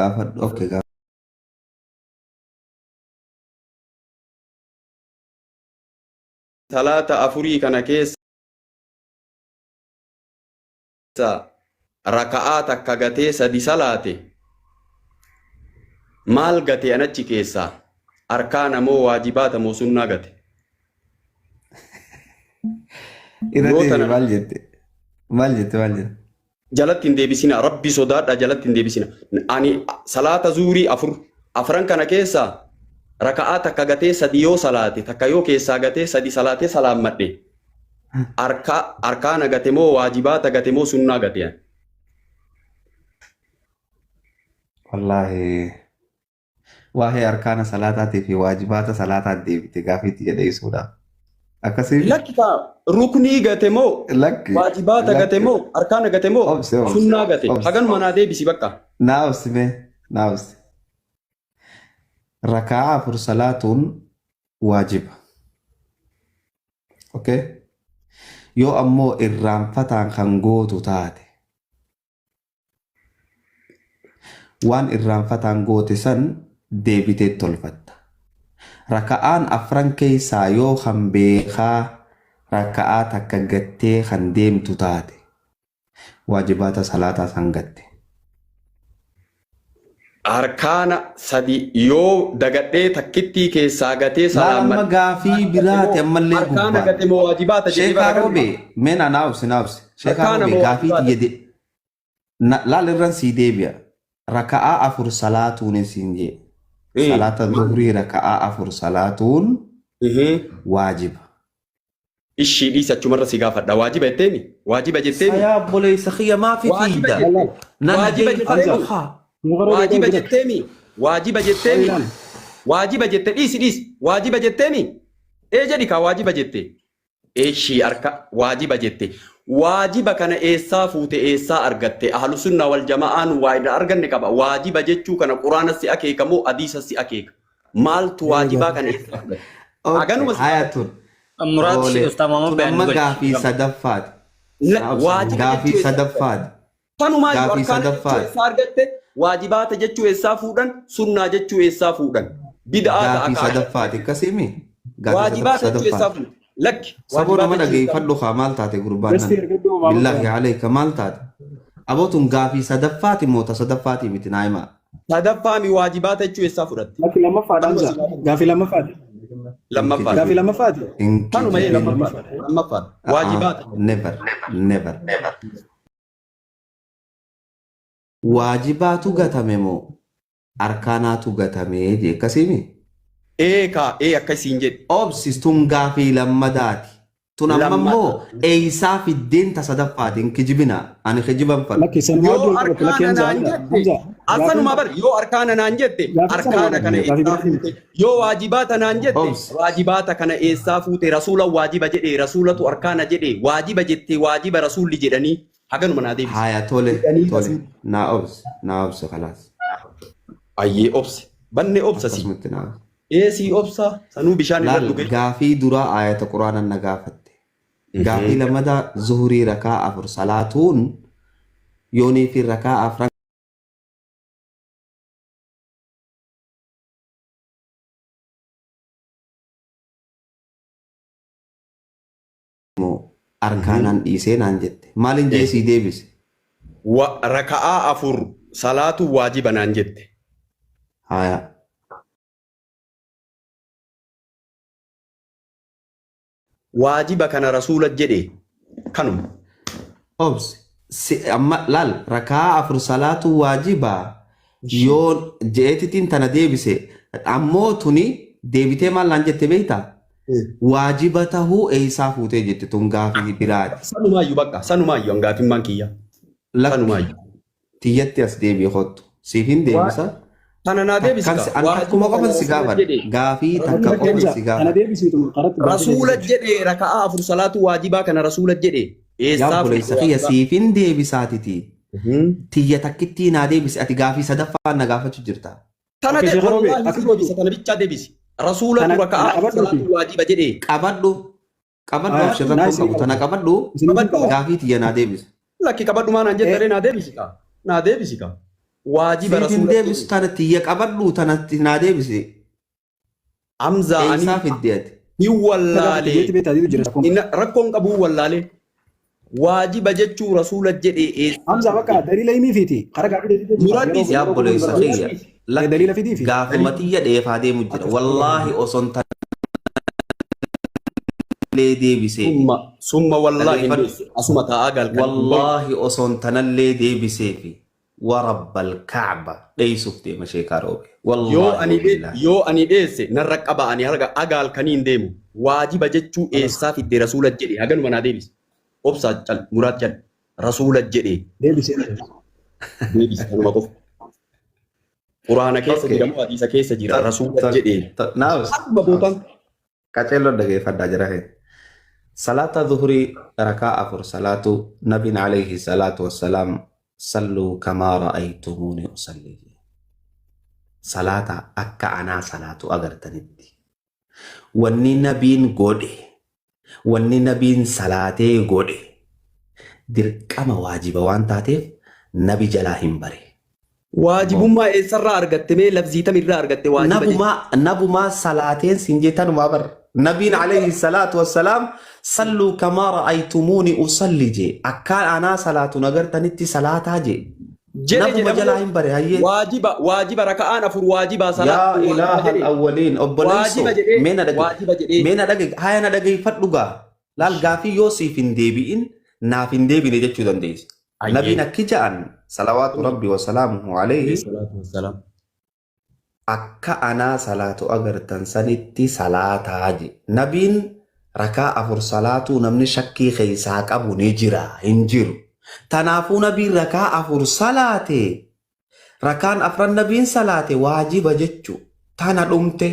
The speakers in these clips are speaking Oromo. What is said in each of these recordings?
Gaafadhu. Okay, gaafadhu. Salaata afurii kana keessa raka'aa takka gatee sadi salaate maal gate an achi keessaa arkaana moo waajibaata moo sunnaa gate? Irra Yoo deebi tana maal jette? Maal jette maal jette? Jalatti hin deebisina, rabbi sodaadha, jalatti hin deebisina. Ani salaata zuurii afur afran kana keessaa raka'aa takka gatee sadi yoo salaate, takka yoo keessaa gatee sadi salaatee salaammadhe, arkaana gate moo waajibaata gate moo sunnaa gate ani? Wallaahi waa'ee arkaana salaataatii fi waajibaata salaataa deebite gaafiitti jedhee ibsuudhaaf. Akkasii Lakki kaa ruknii gate moo lakki waajibaata gate lakki moo arkaana gate moo obsi obsi sunnaa gate obsi haganuma naa deebisi bakka. naa obsi mee naa obsi. Rakaa afur salaatuun waajiba. Okay? Yoo ammoo irraanfataan kan gootu taate waan irraanfataan goote san deebitee tolfatta. Raka'aan afran keessaa yoo kan beekaa raka'aa takka gattee kan deemtu taate waajibaata salaataa san gatte. Arkaana sadi yoo dagadhee takkittii keessaa gatee Laal amma salaammadhe gaafii biraati ammallee arkaana gubbaan. gate moo waajibaata jedhee Sheekaa bara ganuma. Roobee mee naa obsi naa obsi. Sheekaa Arkaana Roobee moo gaafii waajibaata? tiyya laal irran sii deebi'a. Raka'aa afur salaatuun siin jee. Salaata zuhrii raka'aa afur salaatuun waajiba. Ishii dhiisi, achumarra si gaafadha. Waajiba jetteemi? Waajiba jetteemi? Sayaa obboleessa kiyya maafi Waajiba fiida? jette. Nan Waajiba dhageeffadhu jetteemi? haa. Waajiba jetteemi? Waajiba jetteemi? Waajiba jette, dhiisi dhiisi. Waajiba jetteemi? Ee jedhi kaa, waajiba jette. Ishii harka waajiba jette. Waajiba kana eessaa fuute, eessaa argatte? Ahlu sunna wal jama'aan waa irraa arganne qaba. Waajiba jechuu kana quraana si akeeka moo hadiisa si akeeka? Maaltu waajibaa kana eessaa fudhate? Okay, Haganuma si haya gaafadha. tun. Muraad Tole. Ustaz Muhammad Tun Bayaan amma nu galchi. gaafii sadaffaati. Naa obsi. Waajiba Gaafii jechuu eessaa fudhatte? sadaffaati. Tanumaayyuu Gaafii arkaana jechuu sadaffaati. eessaa argatte? Waajibaata jechuu eessaa fuudhan? Sunnaa jechuu eessaa fuudhan? Bid'aa ta'a Gaafii kaa. sadaffaati. Akkasiimi? Gaafii Waajibaata jechuu eessaa sadaffaati. fuute? Lakki Saboo nama waajibaata jechuu eessaa dhageeffadhu kaa maal taate gurbaan Besti nan. ergadhu Muhammad Billaahi Bayaan. alayka maal taate? Aboo tun gaafii sadaffaati moo ta sadaffaati miti naa himaa. Sadaffaami waajibaata jechuu eessaa fudhatte? Lakki lammaffaadha Kanuma Hamza. si gaafadha. Gaafii lammaffaati. Hin Lammaffaadha. Gaafii kijibin. lammaffaati. Hin Kanuma ee kijibin. lammaffaadha. Lammaffaadha. Waajibaata. Never. Never. Waajibaatu gatame moo arkaanaatu gatame jee akkasiimi? Ee kaa ee akka isiin jedhe. Obsi, tun gaafii lammadaati. Tun amma Lammada. immoo eeysaa fiddeen ta sadaffaati hin kijibina. Ani kijiban fadhu. Lakki sanumaa Yoo wajjin wal qabatti. Lakki arkaana Hamza naan Hamza jette Hamza gaafiin asanuma bar, yoo arkaana naan jette gaafii sanuma arkaana kana qabdi. Gaafii eessaa biraatii fuute? miti. Yoo waajibaata naan jette Obsi. waajibaata kana eessaa fuute? Rasuula waajiba jedhe, rasuulatu arkaana jedhe, waajiba jette, waajiba rasuulli jedhanii haganuma naa deebisi. Haya tole Jedhanii tole rasuulli. naa obsi naa obsi khalaas. Ayyee obse. Banne obsa si. Akkasumatti naa obsi. Ee sii obsa sanuu bishaan irra Laal dhuge. gaafii duraa aayata quraana na gaafatte. Gaafii lamadaa zuhurii rakaa afur salaatuun yoonii fi rakaa afran moo arkaanaan dhiisee naan jette. Maalin jee sii deebise? Raka'aa afur salaatu waajiba naan jette. Haya. Waajiba kana rasuula jedhe, kanuma. Obsi. Si, amma laal rakaa afur salaatu waajiba yoo je'eetitiin tana deebise ammoo tuni deebitee maal naan jette beektaa? Waajiba tahuu eeysaa fuutee jette, tun gaafii biraati. Sanumaayyuu bakka sanumaayyuu hangaafimmaan kiyya. Lakki Sanumaayyuu. tiyyatti as deebi'e kottu. Siif hin deebisa. Tana naa deebisi Takkan kaa. si an takkuma Waajiba qofan kana si rasuula gaafadha. jedhe. Gaafii takka Rasuula qofan jedhe. si Tana gaafadha. deebisiitu karatti gaafii Rasuula deebisi. jedhe, raka'aa afur salaatu waajibaa kana rasuula jedhe. Yaa Eessaa fuute obboleessa kiyya waajibaa? siif hin deebisaatiti. Tiyya takkittii naa deebisi, ati gaafii sadaffaan na gaafachuu jirta. Tana Okay, de Sheekh Roobee wallaahi akkas si godhu. deebisa, tana bichaa deebisi. Rasuulatu Tana raka'aa tana afur qabadhuuti. salaatu waajiba jedhe. Qabadhu qabadhu Aya, abshir naa rakkoon isin qabu tana qabadha. qabadhu Isin Qabadhu. qabadha. gaafii tiyya naa deebisi. Lakki qabadhu maa naan Eh, jettaree, naa deebisi kaa. Naa deebisi kaa. Waajiba Siif hin rasuula deebisu jedhe. tana tiyya qabadhu tanatti naa deebisi. Hamzaa ani Eessaa fidde ati? hin Jeeti wallaalee. beektaa jira rakkoon. Rakkoon qabu wallaalee. Waajiba jechuu rasuula jedhe eessa? Hamza bakka daliila himii fiiti. Karaa gaaffii deebii jira. Muraad dhiisi. Yaa obboleessa kiyya. Lakki Daliila fidiifi. gaafuma tiyya dheefaa deemu jira. Wallaahi oson tanallee deebisee. Summa summa wallaahi hin Dhaggeeffadhu. deessu. Asuma taa'aa galkan. Wallaahi oson tanallee deebiseefi. Warabbal Ka'ba dheeysuuf deema sheekaa roobe. Yoo Wallaahi ani wabillaahi. yoo ani dheesse narra qaba ani harga agaal kanii hin deemu. Waajiba jechuu eessaa fidde rasuula jedhe haganuma naa deebisi. Obsaa cal muraad cal rasuula jedhe Deebisee. deebisi kanuma qofa. Quraana keessa Okay. jira moo hadiisa keessa jira rasuula jedhe. Naawus. Akkuma bootaan Qaceelloo dhageeffadhaa jira kee. Salaata zuhurii rakaa afur salaatu nabiin alayhi salaatu wassalaam salluu kamaa ra'aytumuuni usalli. Salaata akka anaa salaatu agartanitti. Wanni nabiin godhe, wanni nabiin salaatee godhe dirqama waajiba waan taateef nabi jalaa hin bare. Waajibummaa eessarraa argatte mee labzii tamirraa argatte waajiba jechuun? Nabumaa nabumaa salaateen sin jettanumaa bar. Nabiin alayhi salaatu wassalaam salluu kamaa ra'aytumuuni usalli jee akkaan anaa salaatu nagartanitti salaataa jee. Jedhe Nabuma jedhamu jalaa hin bare hayyee. waajiba waajiba raka'aan afur waajibaa Yaa salaatu waajiba ilaaha jedhe awwaliin obboleessoo waajiba jedhee mee na dhage waajiba jedhee mee na dhage haya na dhageeffadhu gaa laal gaafii yoo siif hin deebi'in naaf hin deebine jechuu dandeessa. Nabiin ayyee akki ja'an salawaatu rabbi wasalaamuhu alayhi salaatu wassalaam akka anaa salaatu agartan sanitti salaataa je. Nabiin rakaa afur salaatuu namni shakkii keessaa qabu ni jira hin jiru. Tanaafuu nabiin rakaa afur salaate rakaan afran nabiin salaate waajiba jechu tana dhumte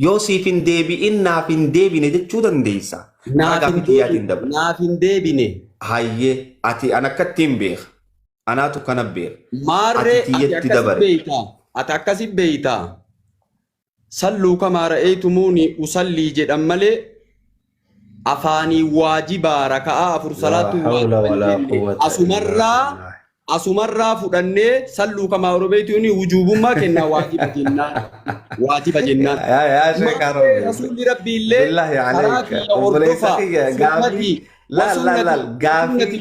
yoo siif hin deebi'in naaf hin deebine jechuu dandeessa. Karaa naaf hin gaafii tiyyaatiin deebine dabra. naaf hin deebine Hayyee ati an akkatti hin beeka. Anaatu kana beeka. Ati maarree ati tiyyatti akkasi dabare. beeyta ati akkasi beeyta salluu kamaa ra'aytumuuni usallii jedhan malee afaanii waajibaa raka'aa afur Laa salaatu hawla waajiba hin walaa jenne quwwata illaa asumarraa billah. asumarraa fudhannee salluu kamaa ra'aytumuuni wujuubummaa kennaa waajiba jennaan waajiba jennaan Yaa yaa sheekaa maarree roobe. rasuulli rabbii illee Billahi karaa alayka. kiyya Obboleessa hordofaa kiyya gaafii sunnatii laal laal laal wasunnati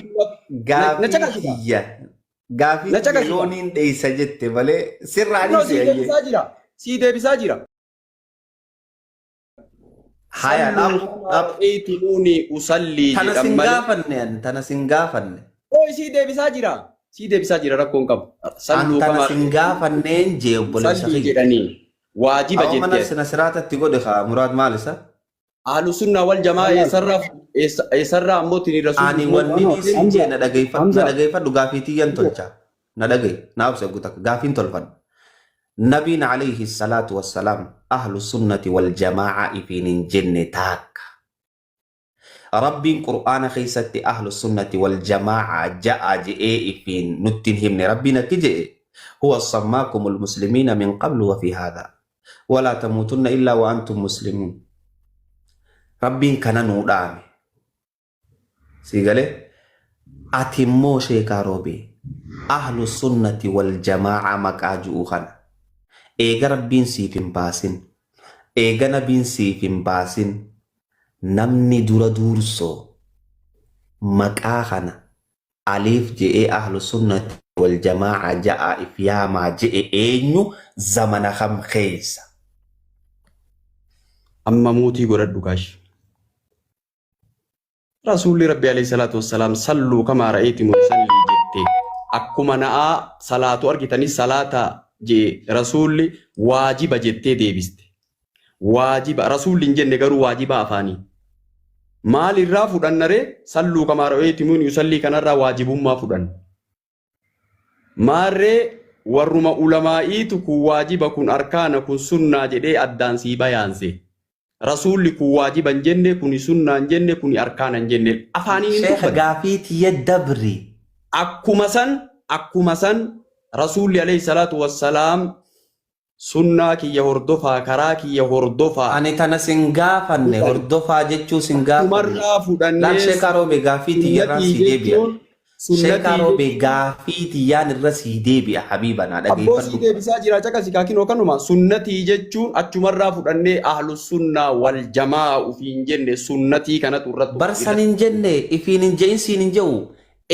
gaafii na gaafii caqasita kiyya gaafii na kiyya caqasita yooniin dheeysa jette malee sirraa kunoo dhiise sii hayyee. deebisaa jira sii deebisaa jira Haya salluu dhaab kamaa dhaab ra'aytumuuni usallii tana jedhan sin malee gaafanne ani tana sin gaafanne. oo sii deebisaa jira sii deebisaa jira rakkoon qabu An salluu tana kamaa sin gaafanneen jee obboleessa usallii kiyya. jedhanii waajiba Awwa mana jette sina siraatatti godhe kaa muraad maal isa? ahlu sunnaa wal jamaa Laal. eessarraa eessarraa ammoo tini rasuulli Ani immoo wanni No, ni sin Hamza. jee na dhageeffadhu na Hamza. dhageeffadhu gaafii tiyyan tolcha. Na dhagaye na obsa guutaa gaafiin tolfadhu. Nabiin alayhi salaatu wassalaam ahlu sunnati wal jamaa'a ifiin hin jenne taakka. Rabbiin qur'aana keessatti ahlu sunnati wal jamaa'a ja'a je'ee ifiin nutti hin himne. Rabbiin akki je'e huwa sammaakumul muslimiina min qablu wa fi haadha. Walaa tamuutunna illaa wa antum muslimuun. Rabbiin kana nuu dhaame. Sii galee ati immoo sheekaa roobee ahlu sunnati wal jamaa'a maqaa ju'u kana. Eega rabbiin siif hin baasin. Eega nabiin siif hin baasin. Namni dura duursoo maqaa kana aliif je'ee ahlu sunnati wal jamaa'a ja'a if yaamaa je'e eenyu zamana kam keessa. Amma muutii godhadhu kaashi. Rasuulli Rabbi alayhi salaatu wassalaam salluu kamaa ra'aytimu sallii jette. Akkuma na'aa salaatu argitanii salaata jee rasuulli waajiba jettee deebiste. Waajiba rasuulli hin jenne garuu waajiba afaanii. Maal irraa fudhanna ree salluu kamaa ra'aytimuun yusallii kanarraa waajibummaa fudhanna. Maarree warruma ulamaa'iitu kun waajiba kun arkaana kun sunnaa jedhee addaan sii bayaanse. Rasuulli kun waajiba hin jenne kuni sunnaa hin jenne kuni arkaana hin jenne afaaniin hin Sheekha dubbanne. gaafii tiyya dabri. Akkuma san rasuulli alayhi salaatu wassalaam sunnaa kiyya hordofaa karaa kiyya hordofaa Ani tana sin gaafanne jedhan. hordofaa jechuu sin gaafanne. Akkumarraa Laal fudhannee sheekaa roobe gaafii tiyyarraan sunnatii sii deebi'a. jechuun Sheekaa Sunnatii Roobee gaafii tiyyaan irra sii deebi'a habiiba naa Abboo sii dhageeffadhu. deebisaa jira caqasi kaakinoo kanuma sunnatii jechuun achumarraa fudhannee ahlu sunnaa wal jamaa ufiin jenne sunnatii kanatu irratti Barsan hin jenne ifiin hin je'in siin hin je'u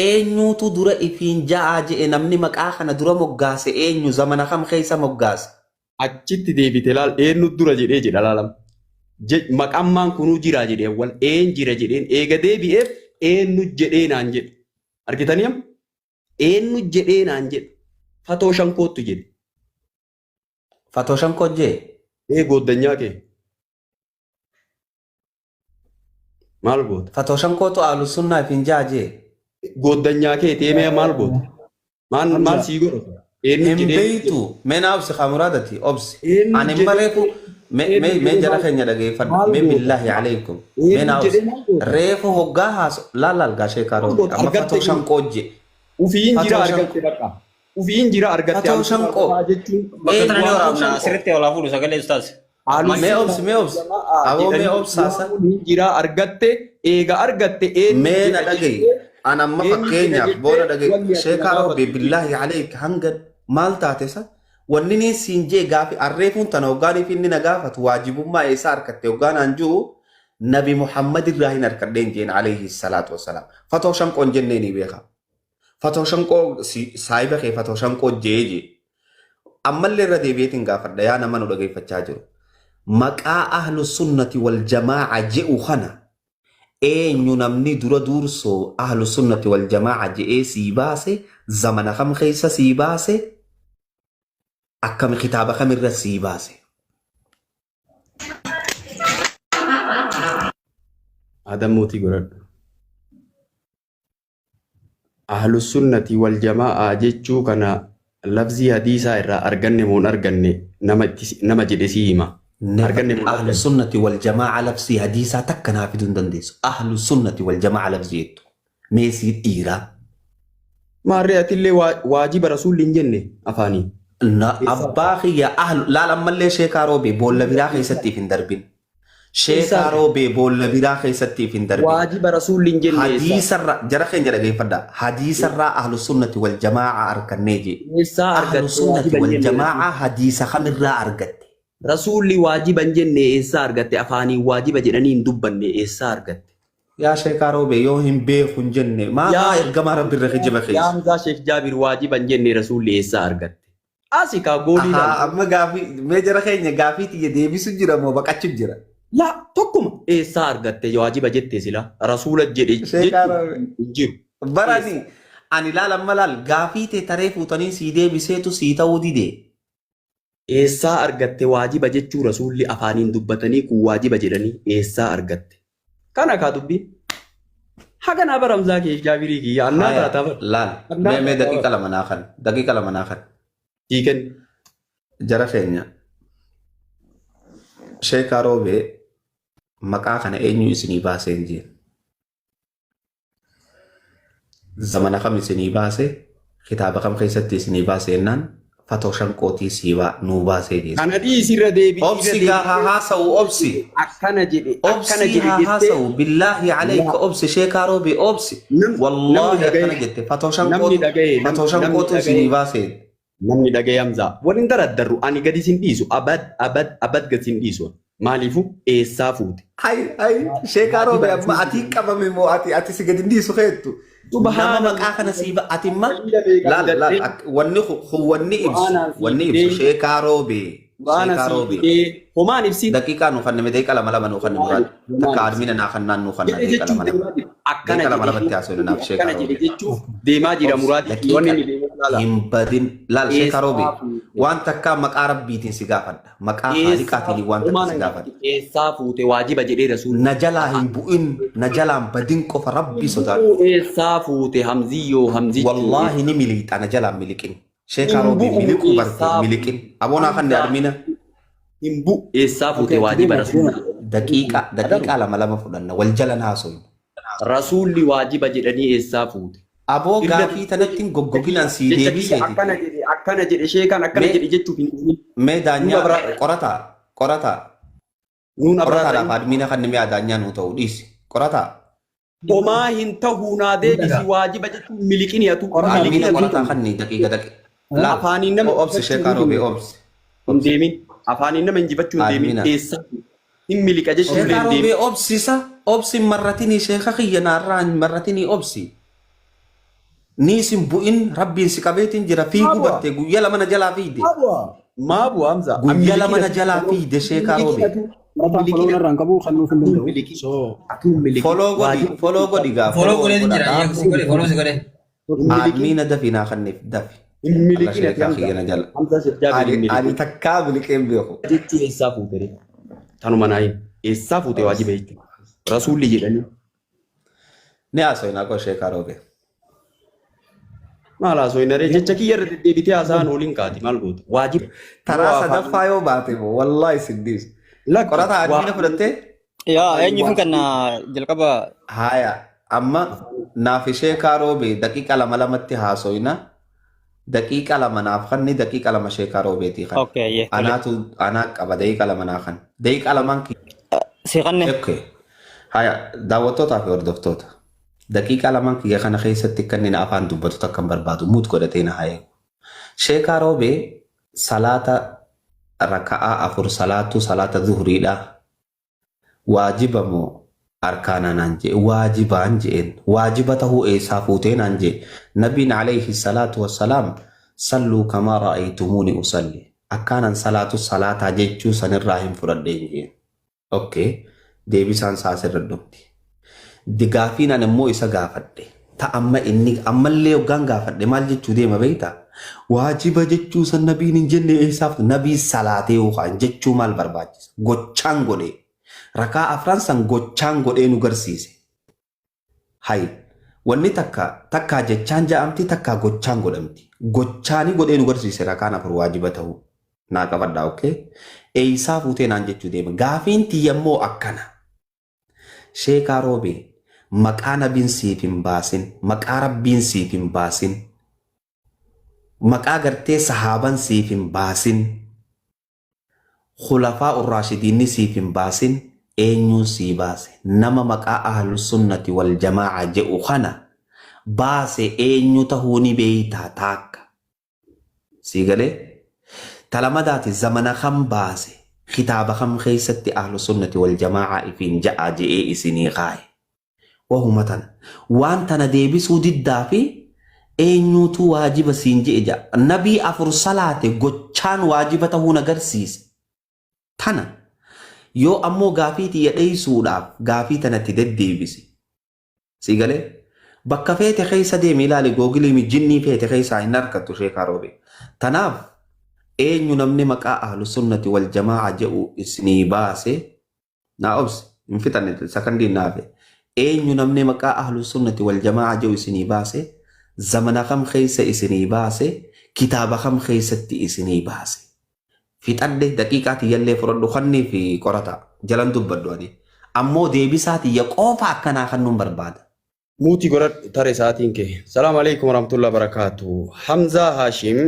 eenyuutu dura ifiin ja'aa je'e namni maqaa kana dura moggaase eenyu zamana kam keessa moggaase. Achitti deebite laal eenyu dura jedhee jedha laalam. Maqammaan kunuu jira jedhee wal een jira jedheen eega deebi'eef eenyu jedhee naan jedhe. Argitanii amma? Eenyu jedhee naan jedhe. Fatoo shankootu jedhe. Fatoo shankoo jee. Ee gooddanyaa kee. Maal goota? Fatoo shankootu ahlu sunnaa ifiin ja'a jee. Gooddanyaa kee teemee maal goota? Maal maal Hamza. sii godha? Eenyu Hin jedhee beeytu mee naa obsi kamuraadati obsi. Eenyu Ani jedhee mareefu mee eenyu mee mee jedhee jara maal keenya dhageeffadhu maal mee goota? billaahi alaykum mee Eenyu naa obsi. jedhee maal goota? Reefu hoggaa haaso laal laal gaa sheekaa Maal Roobee goota? amma Argatte fatoo shankoo jee. Ufiin jira Fatoo shankoo argatte bakka. Ufiin jira argatte fatoo ahlu sunnaa wal shankoo jamaa jechuun Bakka tana ni waan waraabna asirratti olaa fuudhu sagalee ustaaz. ahlu mee sunnaa obsi mee wal obsi jamaa aboo mee jedhanii obsaa san waamuun hin jira argatte eega argatte eenyu mee na jedha dhagayi jettee an amma eenyu jedha fakkeenyaaf jettee booda dhagayi wanni ati na sheekaa gaafattu Roobee hin jiru. billaahi alayk hanga maal taate sa wanni niin siin jee gaafi arreefuun tana hoggaaniif inni na gaafatu waajibummaa eessaa harkatte hoggaan aan jiru nabi Muhammad irraa hin harkadheen jeen alayhi salaatu wassalaam fatoo shanqoon jennee ni beeka fatoo shanqoo saahiba kee fatoo shanqoo jee jee ammallee irra deebi'eetiin gaafadha yaa nama nu dhageeffachaa jiru maqaa ahlu sunnati wal jamaa'a je'u kana eenyu namni dura dursoo ahlu sunnati wal jamaa'a je'ee sii baase zamana kam keessa sii baase akkami kitaaba kamirra sii baase. Adam mootii godhadhu. Ahlu sunnati wal jamaa jechuu kana lafzii hadiisaa irraa arganne moo hin arganne nama itti nama jedhe sii hima. Never Arganne moo hin ahlu arganne? sunnati wal jamaa'a labsii hadiisaa takka naa fiduu hin dandeessu. Ahlu sunnati wal jamaa'a labsii jettu. Mee sii dhiiraa. Maarree atillee waajiba rasuulli hin jenne afaanii. Na Eessaa abbaa kiyya ahlu laal ammallee sheekaa roobee boolla biraa keessatti if hin darbin. Eessaa Sheekaa roobee boolla biraa keessatti if hin darbin. Waajiba rasuulli hin jenne eessaa? Hadiisarra jara keenya dhageeffadha. Hadiisarraa ahlu sunnati wal jamaa'a argannee jee. Eessaa Ahlu argatte sunnati waajiba hin wal jenne jamaa'a hadiisa kamirraa argatte? Rasuulli waajiba hin jenne eessaa argatte? Afaaniin waajiba jedhanii hin dubbanne eessaa argatte? Yaa sheekaa roobee yoo hin beeku hin jenne maa Yaa maa ergamaa rabbi irra kijiba yaa keessa. Hamzaa Sheekh Jaabir waajiba hin jenne rasuulli eessaa argatte? Asi kaa goolii Ahaa laal. amma gaafii mee jara keenya gaafii tiyya deebisu jira moo baqachu jira? Laa tokkuma eessaa argatte waajiba jette sila rasuula jedhe Sheekaa jechuun roobee. hin jiru. Barani ani laal amma laal gaafii tee taree fuutanii sii deebiseetu sii ta'uu dide. Eessaa argatte waajiba jechuu rasuulli afaaniin dubbatanii kun waajiba jedhanii eessaa argatte? Kana kaa dubbiin. Haga naa bara Hamzaa kee Jaabirii kiyya annaa Haya taataa bara. laal Annaa mee mee taataa daqiiqa bara. lama naa kan daqiiqa lama naa kan Sii kenni. jara keenya sheekaa roobee maqaa kana eenyu isinii baasee hin jeen. Zamana kam isinii baase kitaaba kam keessatti isinii baase jennaan fatoo shanqootii sii nuu baasee jeessa. Kana dhiisi irra deebi'i irra Obsi gaa haa deebitee haasa'u obsi. akkana jedhe akkana Obsi jedhe haa jettee haasa'u billaahi alayka laa obsi sheekaa roobee obsi. namni Wallaahi akkana dhagaye jette fatoo namni shanqootu dhagaye fatoo namni shanqootu dhagaye isinii baase. namni dhagaye Hamzaa waliin daraddarru ani gadi sin dhiisu abad abad abad gadi sin dhiisu maaliifu eessaa fuute Hay hay sheekaa waajiba roobee amma rasuulli ati qabame moo ati ati si gadi hin dhiisu keettu. Nama subhaanallah maqaa kana sii ati imma daliila beekaa laal laal fidattee wanni wanni ibsu quraanaan sii wanni ibsu fidee sheekaa roobee quraana sheekaa sii roobee fidee homaan ibsin daqiiqaa nu kanname daqiiqa lama lama nu kanne homaan muraad takka homaan ibsin admina naa kannaan nu kanna jedhe daqiiqa jechuuf lama lama deemaa jira akkana daqiiqa lama jedhe lamatti haasofne naaf sheekaa akkana jedhe roobee jechuuf deemaa jira obsi muraadii wanni daqiiqa inni deemaa laala hin badin laal sheekaa eessaa roobee fuute waan takkaa maqaa rabbiitiin si gaafadha maqaa eessaa haaliqaatiin waan takka homaan si gaafadha hangaafate eessaa fuute waajiba jedhee rasuulli na jalaa hin bu'in na jalaan badin qofa rabbii sodaadhu eessaa fuute hamziyyoo hamzichuu wallaahi ni miliixa na jalaan miliqin sheekaa hin roobee bu'u miliquu barte eessaa miliqin fuute aboonaa kanne hamzaa admina hin bu'u eessaa fuute Okay, waajiba deema rasuulli deema. daqiiqa Adamu. daqiiqaa lama lama fudhanna wal jalan haasofne rasuulli waajiba jedhanii eessaa fuute Aboo irra gaafii tanatti hin goggoginaan sii jecha kiyya deebiseeti. akkana jedhe akkana jedhe sheekaan akkana Mee jedhe jechuuf hin dhufin mee nuun daanyaa abraa qorataa qorataa nuun abraa qorataadhaaf ta'in admiina kan mi'a daanyaa nuu ta'u dhiisi qorataa. Homaa hin tahuu naa deebisi waajiba jechuun miliqini atu. Qorataa Miliqini Admiina atu. qorataa kanni daqiiqa daqiiqa. Laal. Afaaniin nama Obsi sheekaa roobee obsi. hin deemin. Afaaniin nama injifachuu hin deemin. Admiina. Eessa hin miliqa jechuun Sheekaa hin deemin. roobee obsisa. Obsi marratinii sheeka kiyya naarraa hin marratinii obsi. Niis hin bu'in rabbiin si qabeetiin jira fiiguu barte guyya lama na jalaa fiide. Maa bu'a Hamza? Guyya lama na jalaa fiide sheekaa roobee. Qorataan follow narraa hin qabu kan nuuf hin danda'u. So Follow godhi follow godhi gaa Follow follow godhee jira. godhadhaa. Si godhe follow si godhe. Admiina dafi naa kanneef dafi. Hin Alla miliqin ati sheekaa Hamza. kiyya na jala. Hamza Sheekh Jaabir hin Ani ani miliqin. takkaa miliqeen beeku. Jechuun eessaa fuute ree? Tanuma naa himi. Eessaa fuute waajiba jechuudha. Rasuulli jedhanii. Ni haasofna koo sheekaa roobee. Maal haasofna ree? Jecha kiyya irra deddeebitee haasa'an waliin kaati maal goota? Waajiba. Taraa Yoo afaan sadaffaa yoo baate moo wallaahi sin dhiisu. lakki Qorataa waa admiina fudhattee? Yaa eenyuuf kan jalqaba Haya amma naaf sheekaa roobee daqiiqa lama lamatti haasofna. Daqiiqa lama naaf kanni daqiiqa lama sheekaa roobeetii kan. Okay yee tole. Anaatu anaa qaba daqiiqa lama naa kan. Daqiiqa lamaan Si kanne. Okay. Haya daawwattootaa fi hordoftoota. Daqiiqa lamaan kiyya kana keessatti kan inni afaan dubbatu takka hin barbaadu mute godhatee na haa eegu. Sheekaa roobee salaata raka'aa afur salaatu salaata zuhuriidha. Waajiba moo arkaanaa naan jee waajibaan jeen waajiba tahuu eessaa fuutee naan jee nabiin alayhi salaatu wassalaam salluu kamaa ra'aytumuuni usalli akkaanan salaatu salaataa jechuu sanirraa hin fudhadheen jeen. Okay. Deebisaan isaa asirra dhumti. Gaafiin ani immoo isa gaafadhe. Ta amma inni ammallee hoggaan gaafadhe maal jechuu deema beektaa? Waajiba jechuu san nabiin hin jenne eessaaf nabii salaatee yookaan jechuu maal barbaachisa? Gochaan godhee. Rakaa afran san gochaan godhee nu garsiise. Hay wanni takka takkaa jechaan ja'amti takkaa gochaan godhamti. Gochaani godhee nu garsiise rakaan afur waajiba ta'uu. Naa qabadhaa okay? Eeysaa fuutee naan jechuu deema. Gaafiin tiyya immoo akkana. Sheekaa roobee maqaa nabiin siif hin baasin, maqaa rabbiin siif hin baasin, maqaa gartee sahaaban siif hin baasin, khulafaa urraashidiinni siif hin baasin, eenyuun sii baase? Nama maqaa ahlu sunnati wal jamaa'a jedhu kana baase eenyu tahuu ni beeytaa taakka. Sii galee? Talamadaati zamana kam baase? Kitaaba kam keessatti ahlu sunnati wal jamaa'a ifiin ja'a je'ee isinii kaaye? Wahuma tana. Waan tana deebisuu diddaa fi eenyuutu waajiba siin je'e ja'a. Nabii afur salaate gochaan waajiba tahuu agarsiise. Tana. Yoo ammoo gaafii tiyya dheeysuudhaaf gaafii tanatti deddeebise. Sii galee? Bakka feete keessa deemi ilaali Google mijinnii feete keessaa hin argattu sheekaa roobee. Tanaaf eenyu namni maqaa ahlu sunnati wal jamaa'a jedhu isinii baase naa obsi hin fixanne sakandii naafe. Eenyu namni maqaa ahlu sunnati wal jamaa'a jedhu isinii baase zamana kam keessa isinii baase kitaaba kam keessatti isinii baase. Fixadhe daqiiqaa tiyyallee fudhadhu kannii fi qorata jalan dubbadhu ani. Ammoo deebisaa tiyya qofa akkanaa kan nun barbaada. Mute godhadhu tare sa'aatiin kee. Salaamu alaikum warahmatullahi wabarakatuh. Hamzaa Haashim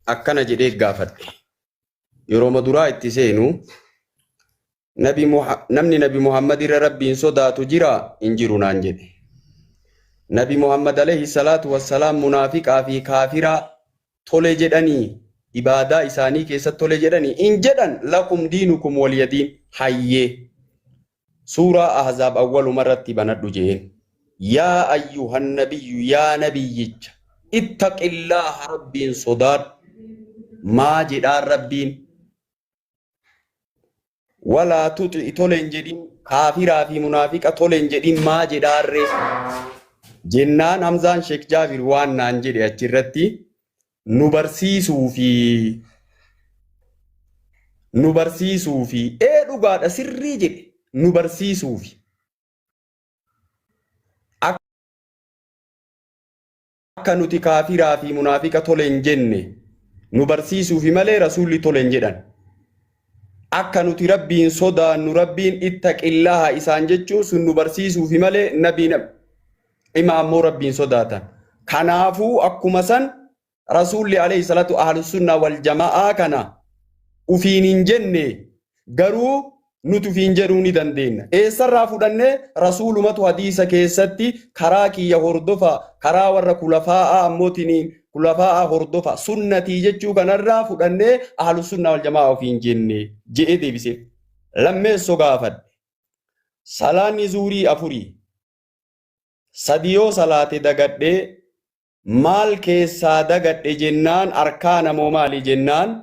akkana jedhee gaafadhe. Yeroo duraa itti seenu namni Nabi Muhammad irra Rabbiin sodaatu jira hin jiru naan jedhe. Nabi Muhammad alayhi salaatu wassalaam munaafiqaa fi kaafiraa tole jedhanii ibaadaa isaanii keessatti tole jedhanii hin jedhan lakum diinukum waliyadiin hayyee. Suuraa Ahzaab awwaluma irratti banadhu jeen. Yaa ayyuhan nabiyyu yaa nabiyyicha ittaqillaaha rabbiin sodaadhu. Maa jedhaan rabbiin walaa tuxi tole hin jedhin kaafiraa fi munaafiqa tole hin jedhin maa jedhaarree jennaan Hamzaan Sheek Jaabir waan naan jedhe achirratti nu barsiisuu fi nu barsiisuu fi ee dhugaadha sirrii jedhe nu barsiisuu fi akka nuti kaafiraa fi munaafiqa tole hin jenne nu barsiisuu fi malee rasuulli tole hin jedhan. Akka nuti rabbiin sodaannu rabbiin ittaqillaha isaan jechuun sun nu barsiisuu fi malee nabiin ima ammoo rabbiin sodaatan. Kanaafuu akkuma san rasuulli alayhi salatu ahlus sunna wal jama'aa kana ufiin hin jenne garuu Nuti ufiin jedhuu ni dandeenya. Eessarraa fudhannee? Rasuulumatu hadiisa keessatti karaa kiyya hordofa, karaa warra kulafaa'aa ammootiin kulafaa'aa hordofa, sunnatii jechuu kanarraa fudhannee ahlu sunnaa wal jamaa ofiin jenne je'ee deebiseef. Lammeessoo gaafadhe. Salaanni zuurii afurii. Sadi yoo salaate dagadhee maal keessaa dagadhe jennaan, arkaana moo maali jennaan,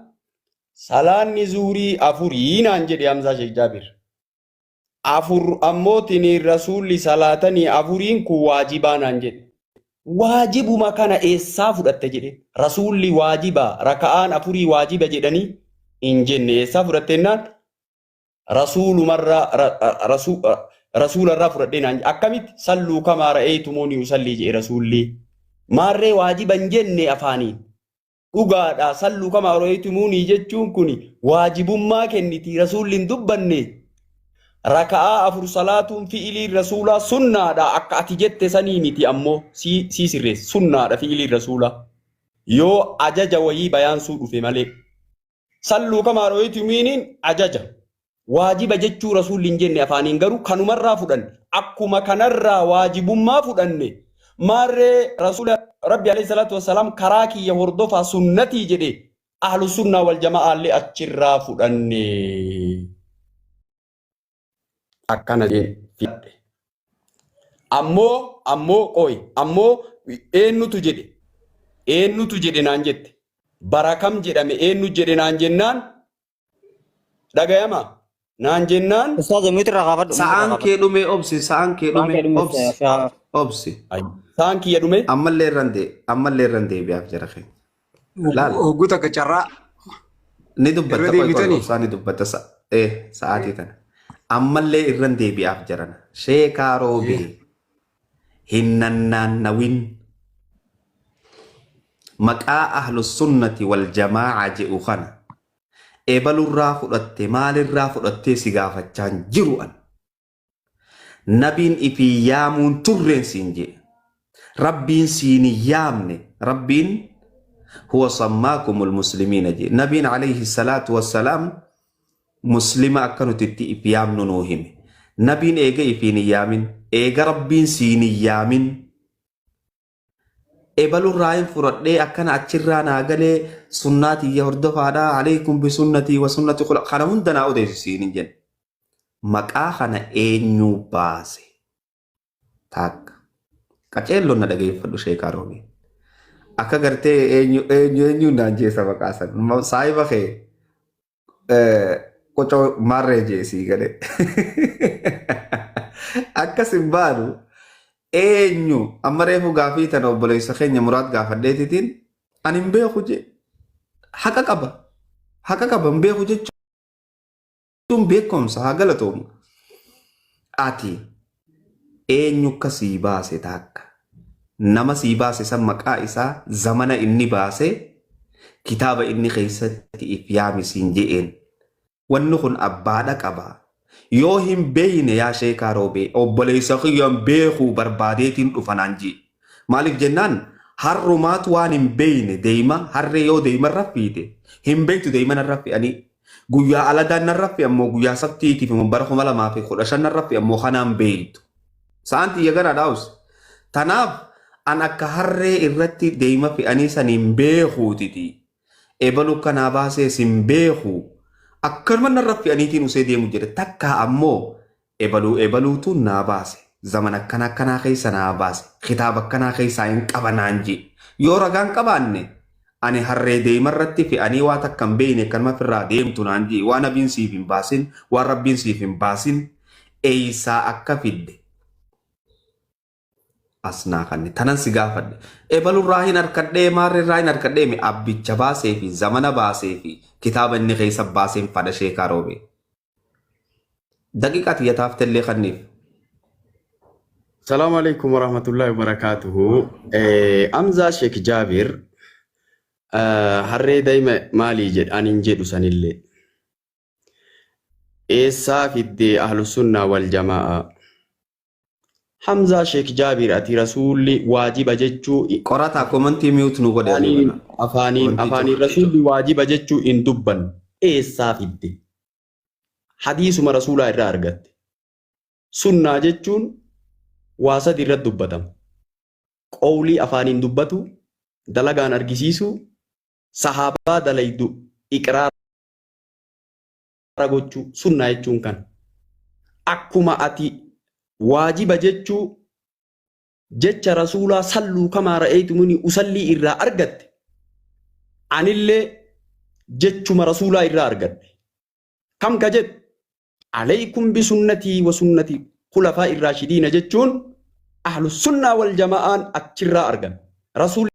salaanni zuurii afurii naan jedhe Hamzaa Sheekh Jaabir. Afur ammootiin rasuulli salaatanii afuriin kun waajibaa naan jedhe. Waajibuma kana eessaa fudhatte jedhe. Rasuulli waajiba raka'aan afurii waajiba jedhanii hin jenne, eessaa fudhatte jennaan, rasuulumarraa rasuularraa fudhadhee naan jedhe. Akkamitti? "Salluu kamaa ra'eeytumuuni usallii" jedhe rasuulli. Maarree waajiba hin jenne afaaniin. Dhugaadha, "salluu kamaa ra'eeytumuuni" jechuun kun waajibummaa kenniti, rasuulli hin dubbanne. Raka'aa afur salaatuun fi'iliin rasuulaa sunnaadha, akka ati jette sanii miti, ammoo sii sirreessa, sunnaadha fi'iliin rasuulaa. Yoo ajaja wayii bayaansuu dhufe malee. "Salluu kamaa ra'eeytumuuniin" ajaja. Waajiba jechuu rasuulli hin jenne afaaniin, garuu kanumarraa fudhanne. Akkuma kanarraa waajibummaa fudhanne. Maarree rasuula Rabbi alayhi salaatu wassalaam karaa kiyya hordofaa sunnatii jedhe, ahlu sunnaa wal jama'aallee achirraa fudhanne. Akkana jedhe. Ammoo qoy, ammoo eenyutu jedhe, eenyutu jedhe naan jette, bara kam jedhame, eenyu jedhe naan jennaan, dhagayama naan jennaan. Ustaaz, mute irraa kaafadhu. Sa'aan kee dhume, obsi, sa'aan kee Sa'aan kee dhume, dhume. Obsi, obsi. Sa'aan kiyya dhume. Ammallee irran deebi'aaf jara keenya. Laal. Hogguu takka carraa Ni dubbatta. Irra Qoy qoy. deebitanii? Obsaa, ni dubbatta sa'aatii tana. Ammallee irran deebi'aaf jarana. Sheekaa Roobee, hin nannaannawin, maqaa ahlus sunnati wal jamaa'a jedhu kana ebalurraa fudhatte, maalirraa fudhattee si gaafachaan jiru an. Nabiin ifii yaamuun turreen siin jedhe. Rabbiin siin hin yaamne. Rabbiin "huwa sammaakumul muslimiina" jedhe. Nabiin alayhi salaatu wassalaam muslima akka nuti itti if yaamnu nuu hime. Nabiin eega ifiin hin yaamin, eega Rabbiin siin hin yaamin, ebalurraa hin fudhadhee akkana achirraa naa galee, sunnaa tiyya hordofaadhaa, "alaykum bisunnatii wa sunnati khula" kana hunda naa odeessu siin hin jenne. Maqaa kana eenyuu baase? Taakka. Qaceelloon na dhageeffadhu, sheekaa Roobee. Akka gartee eenyu eenyu eenyu naan jeessa maqaa san. Saahiba kee qocoo maarree jee sii galee. Akkas hin baanu, eenyu amma reefu gaafii tana obboleessa keenya Muraad gaafadheetitiin ani hin beeku jee. Haqa qaba. Haqa qaba, hin beeku jechuun beekumsa haa galatoomu. Ati eenyu akka sii baase, takka nama sii baase san maqaa isaa, zamana inni baase, kitaaba inni keessatti if yaami siin je'een, wanni kun abbaadha qaba. Yoo hin beeyne, yaa sheekaa Roobee, obboleessa kiyyan beekuu barbaadeetiin dhufanaan jee. Maaliif jennaan, harrumaatu waan hin beeyne deema, harree yoo deema raffiite hin beektu, deema nan raffi'anii. Guyyaa aladaan nan raffi, ammoo guyyaa sabtiitiif immoo bara 2015 nan raffi, ammoo kanaan beeytu. Sa'aan xiyya gana dhaawus. Tanaaf an akka harree irratti deema fe'anii saniin beekuutiti. Ebalu kanaa baasees hin beeku. Akkanuma narra fe'aniitiin usee deemu jedhe, takkaa ammoo ebaluu ebaluutu naa baase. Zaman akkana akkanaa keessa naa baase. Kitaaba akkanaa keessaa hin qabanaan jee. Yoo ragaan qabaanne, ani harree deema irratti fe'anii waa takka hin beekne akkanuma ofirraa deemtu naan jee. Waan nabiin siif hin baasin, waan rabbiin siif hin baasin, eeysaa akka fidde as naa kanne, tanan si gaafadhe. Ebalurraa hin harkadhee, maarreerraa hin harkadhee mi, abbicha baasee fi zamana baasee fi kitaaba inni keessa baaseen fadha, sheekaa Roobee. Daqiiqaa xiyya taaftellee kanniif. Salaamu alaikum warahmatullahi wabarakatuhu. Amzaa Sheek Jaabir, harree daa'ima maalii jedha ani hin jedhu sanillee. Eessaa fiddee ahlu sunnaa wal jamaa'a? Hamzaa Sheek Jaabir, ati rasuulli waajiba jechuu Qorataa komantii mute nu godhe ani afaaniin bana. afaaniin Komantii afaaniin cufa. Rasuulli waajiba jechuu hin dubbanne, eessaa fidde? Hadiisuma rasuulaa irraa argatte. Sunnaa jechuun waa sadi irratti dubbatama. Qowlii afaaniin dubbatu, dalagaan argisiisuu, sahaabaa dalaydu iqraara gochuu. Sunnaa jechuun kana. Akkuma ati waajiba jechuu jecha rasuulaa salluu kamaa ra'eeytumuni usallii irraa argatte, anillee jechuma rasuulaa irraa argadhe. Kam ka jedhu alaykum bisunnatii wa sunnati khulafaa irraashidiina jechuun ahlu sunnaa wal jama'aan achirraa argame. Rasuulli